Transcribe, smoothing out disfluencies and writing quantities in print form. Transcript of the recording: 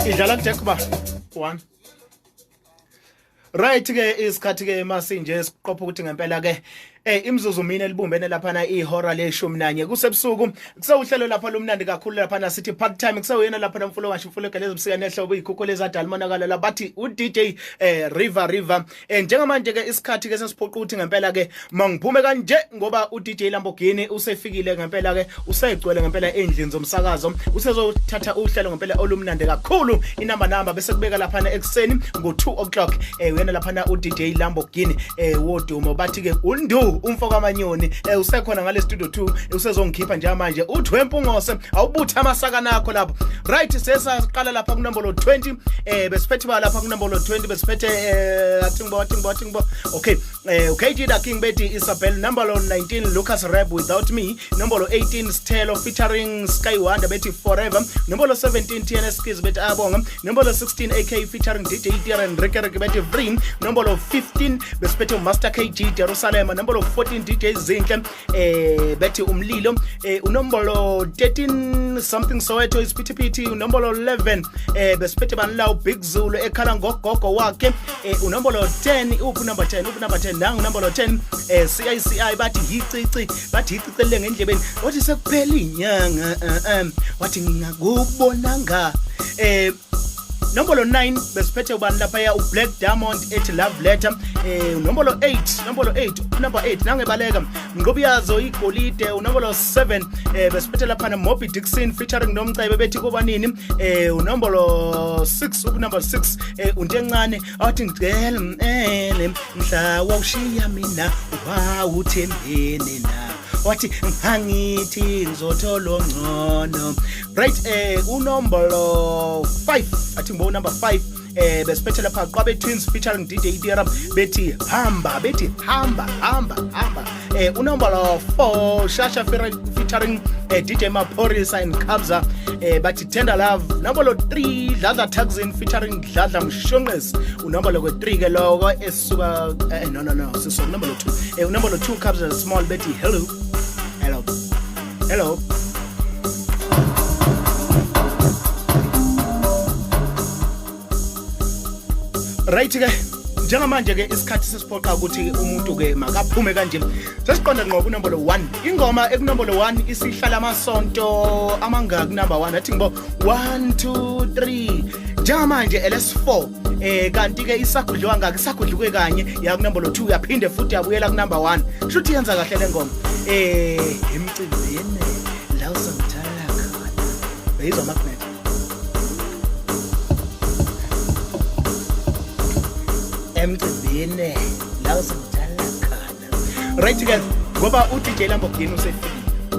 Idlala kujack ba 1. Right ke, isikhathi ke masinje siqopha ukuthi ngempela ke imizuzu mine libumbene laphana ihora leshumi nanye kusebusuku. Kusewuhlelo lapha lumnandi kakhulu laphana, sithi part time. Kusewuyena lapha nomfulo washo umfulo geleza ubusika nehlobo, izikhukhu lezadala monakalo la, bathi u DJ River River. Njengamanje ke isikhathi ke sesiphoqa ukuthi ngempela ke mangiphume kanje, ngoba u DJ Lamborghini usefikile ngempela ke, usegcwele ngempela endlini zomsakazo, usezothatha uhlelo ngempela olumnandi kakhulu, inamba namba bese kubeka laphana ekuseni ngo2 o'clock. Uyena laphana u DJ Lamborghini wodumo, bathi ke undu umfo kaManyoni, usekhona ngale studio 2, usezongikhipha nje manje uthi wempungose awubuthe amasaka nakho lapho. Right, sesaqala lapha kunombolo 20, besiphethe ba lapha kunombolo 20 besiphethe athi ngibo, athi ngibo, athi ngibo. Okay, KG Da King bethi Isabel. Number 19, Lucas Rap, Without Me. Nombolo 18, Stelo featuring Sky Wonder bethi Forever. Nombolo 17, TNS Kids bethi Ayabonga. Nombolo 16, AK featuring DJ Tiran Ricky Ricky bethi Free. Nombolo 15 besiphethe Master KG, Jerusalem. Nombolo 14, DJ Zinhle bethi Umlilo. Unombolo 13, Something Soweto, Isiphithiphithi. Unombolo 11 besiphethe bani lawo? Big Zulu ekhala ngogogo wakhe. Unombolo 10, uphi number 10? Uphi number 10? Nangu number 10, CICI bathi yicici, bathi yicicele ngendlebeni, wathi sekuphela inyanga, wathi ngingakubonanga. Nombolo 9 besiphethe ubani lapha? Ya, uBlack Diamond ethi Love Letter. Nombolo 8, nombolo 8, number 8 nangebaleka Mnqobiyazo, Igolide. Unombolo 7 besiphethe lapha na Moby Dixon featuring Nomcebe bethi Kubanini. Unombolo 6, ukunumber 6 untencane athi ngicela mhla wawushiya mina wawuthembeni na, wathi ngangithi ngizothola ongcono. Right, unombolo 5, athi ngibo number 5, besiphethe lapha Qwabe Twins featuring DJ Tira bethi Hamba, bethi Hamba Hamba Hamba. Unombolo 4, Shasha featuring DJ Maphorisa and Kabza bathi Tender Love. Nombolo 3, Dladla Taxin featuring Dladla Mshonqes. Unombolo ke 3 ke loko esuka, no no no, siso nombolo 2, unombolo 2, Kabza Small bethi Hello Hello Hello. Right ke, njengamanje ke isikhathi sesiphoqa ukuthi umuntu ke makaphume kanje. Sesiqonda ngqo kunombolo 1. Ingoma ekunombolo 1 isihlala amasonto amangaki number 1? Athi ngibo 1 2 3, njengamanje LS4. Kanti ke isagudliwa ngaki? Isagudliwe kanye ya kunombolo 2, yaphinde futhi yabuyela ku number 1. Shuthi yenza kahle le ngoma. Emcimbini la usangithala khona, beyizwa magnet emcimbini la usangithala khona. Right ke, ngoba uDJ Lamborghini usefikile.